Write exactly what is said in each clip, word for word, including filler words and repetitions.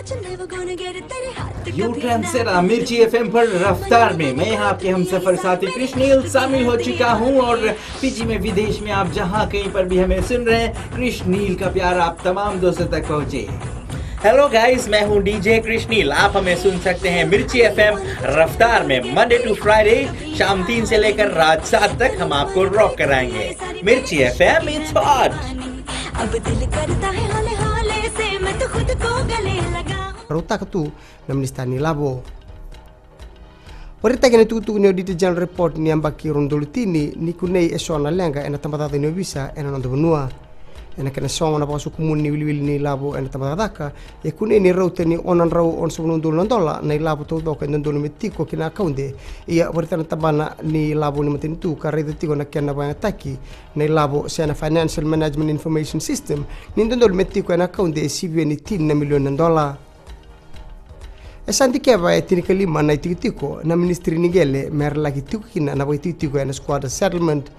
U turn से मिर्ची एफएम पर रफ्तार में मैं आपके हम सफर साथी कृष्णील शामिल हो चुका हूँ और पीजी में विदेश में आप जहाँ कहीं पर भी हमें सुन रहे हैं, कृष्णील का प्यार आप तमाम दोस्तों तक पहुँचे। हेलो गाइस, मैं हूँ डीजे कृष्णील। आप हमें सुन सकते हैं मिर्ची एफएम रफ्तार में मंडे टू फ्राइडे शाम तीन से लेकर रात सात तक हम आपको रॉक कराएंगे। मिर्ची एफएम, इट्स हॉट। अब दिल करता है हौले हौले से मैं तो खुद को गले लगाऊं। Rautaka tu na minisita ni lavo. Vakaraitaki ena itukutuku ni Auditor General Report ni yabaki rua na udolu tini ni kunei eso na leqa ena tabacakacaka ni ovisa ena noda vanua. Ena kena sogo na vakasokumuni ni wiliwili ni lavo ena tabacakacaka, e kunei ni rauta ni ono na drau onosagavulu na udolu na dola na ilavo taucoko e dodonu me tiko ki na akaude. Ia vakaraitaka na tabana ni lavo ni matanitu ka raica tiko na kena vakayagataki na ilavo se na Financial Management Information System ni dodonu me tiko ena akaude e sivia ni tini na milioni na dola. E sa dikeva e tinikalima na itikotiko na ministry ni qele me ra laki tiko kina na vakaitikotiko ena squatter settlement.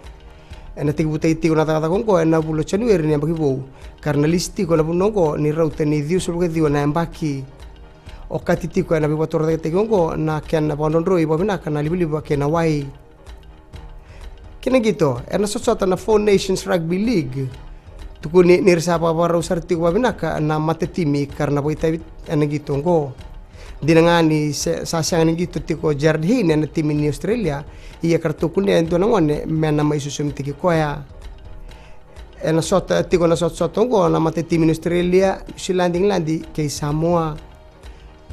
Ena tekivutaki tiko na cakacaka oqo ena vula o Janueri ni yabaki vou, ka ra na lisi tiko na vanua oqo ni rauta ni ciwasagavulu ka ciwa na yabaki. Okati tiko ena veivakatorocaketaki oqo na kena vakadrodroi vakavinaka na livaliva kei na wai. Kei na qito, era na sotasota na Four Nations Rugby League. Tukuni ni ra sa vakavakarau sara tiko vakavinaka na matatimi ka ra na vakaitavi ena qito oqo. Dina ga ni se- sa sega ni qito tiko o Jarryd Hayne ena timi ni Australia, ia ka ratou kunea e dua na gone me na mai sosomitaki koya. Ena sota tiko na sotasota oqo na matatimi ni Australia, Niusiladi, Igiladi kei Samoa.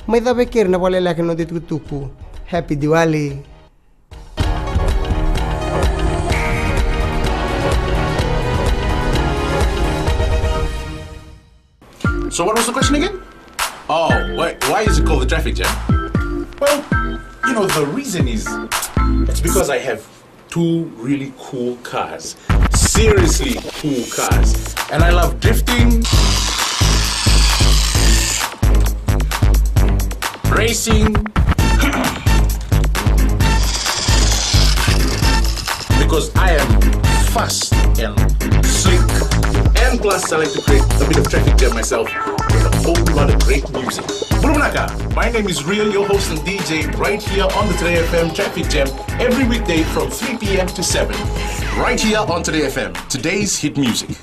Mai cava e keri na vakaleleka ni noda itukutuku. Happy Diwali. So what was the question again? Oh, why, why is it called the traffic jam? Well, you know, the reason is it's because I have two really cool cars. Seriously cool cars. And I love drifting, racing, because I am fast and slick. And plus, I like to create a bit of traffic jam myself with a whole lot of great music. Bula vinaka, my name is Real, your host and D J, right here on the Today F M Traffic Jam every weekday from three p.m. to seven. Right here on Today F M, today's hit music.